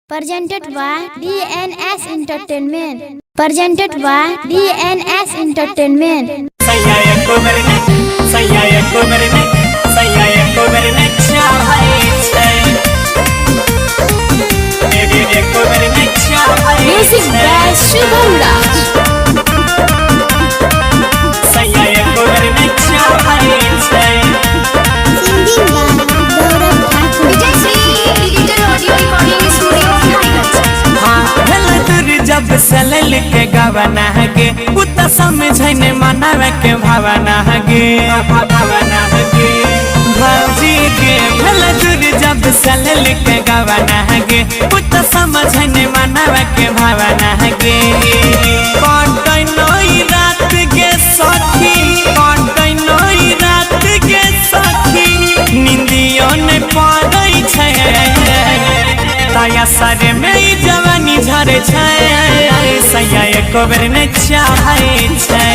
Presented by DNS Entertainment. Presented by DNS Entertainment. सैया एको बेर नै, सैया एको बेर नै, सैया एको बेर नै चाहै छै। एको बेर नै चाहै Music छै। by Shubham Raj. सैया एको बेर नै चाहै छै। Singing by Gaurav Thakur. Vijay Sri Digital Audio Recording Studio, Naiganj. हाँ, भेल दूर जब सलल के गवना गे, उ त समझै ने मनावे के भावना गे, भावना गे। भौजी गे, भेल दूर जब सलल के गवना गे, उ त समझै ने मनावे के भावना गे। कटै नई रात गे सखी, कटै नई रात गे सखी, निंदियो ने पड़ै छै। ताया सारे में ई जवानी झरे छै, सैया एको बेर नै चाहै छै।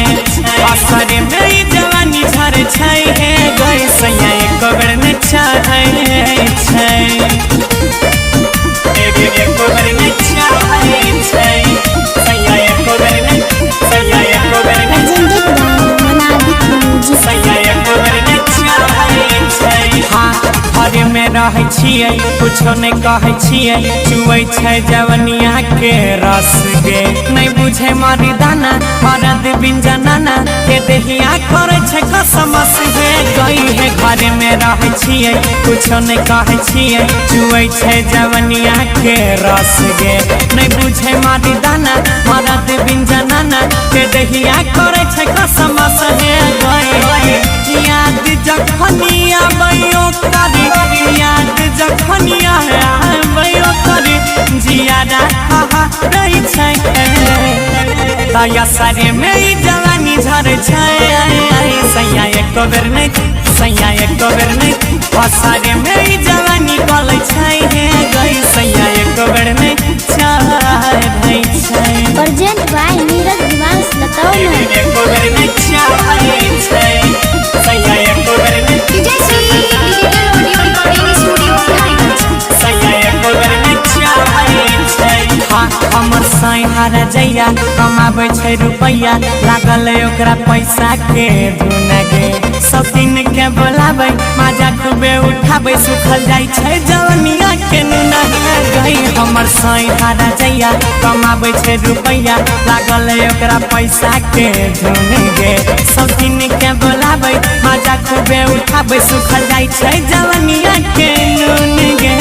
असरे में ई जवानी झरे छै हे गई, सैया एको बेर नै चाहै छै। एको बेर नै चाहै छै, सैया एको बेर नै, सैया एको बेर नै, Presented by Manavik Music. सैया एको बेर नै चाहै छै। हाँ, घरे में रहै छियै, कुछो नै कहै छियै, चुऐ छै जवनिया के रस गे। नै बुझे मर्दाना, मरद बिन जनाना के देहिया करै छै कसमस गे। गई है, घरे में रहै छियै, कुछो नै कहै छियै, चुऐ छै जवनिया के रस गे। नै बुझे मर्दाना, मरद बिन जनाना के देहिया करै छै कसमस हे गई। याद जखनी आबैयो करी, याद जखनी आबैयो करी, जियादा रहै छै। दया सारे में ई जवानी झरे छै, सैया एको बेर नै, सैया एको बेर नै, पसारे में ई जवानी गलै छै हे गई, सैया एको बेर नै चाहै छै। Present by Neeraj Divansh Latauna. एको बेर नै चाहै छै, सैया एको बेर नै, Vijay Sri Digital Audio Recording Studio, Naiganj. सैया एको बेर नै चाहै छै। हाँ, हमर सैहारा जैया कमाबै छै रुपैया, लागल है ओकरा पैसा के धुन गे। सब दिन के बोलाबै, मजा खूबे उठाबै, सुखल जाइ छै जवनिया के नुना गई। हमर सैहारा जैया कमाबै छै रुपैया, लागल है ओकरा पैसा के धुन गे। सब दिन के बोलाबै, मजा खूबे उठाबै, सुखल जाइ छै जवनिया के नून गे।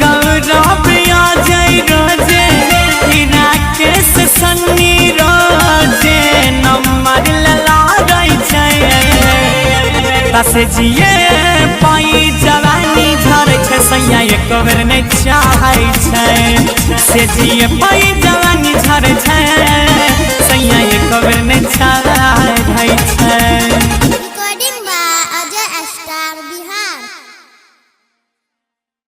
गौरव अजय रोजे, राकेश सन्नी रोजे, नंबर लड़ा छै। तसे जिए पाई जवानी झरे छै, सैया एको बेर नै चाहै छै। से जिए पाई जवानी झरे छै, सैया एको बेर नै चाहै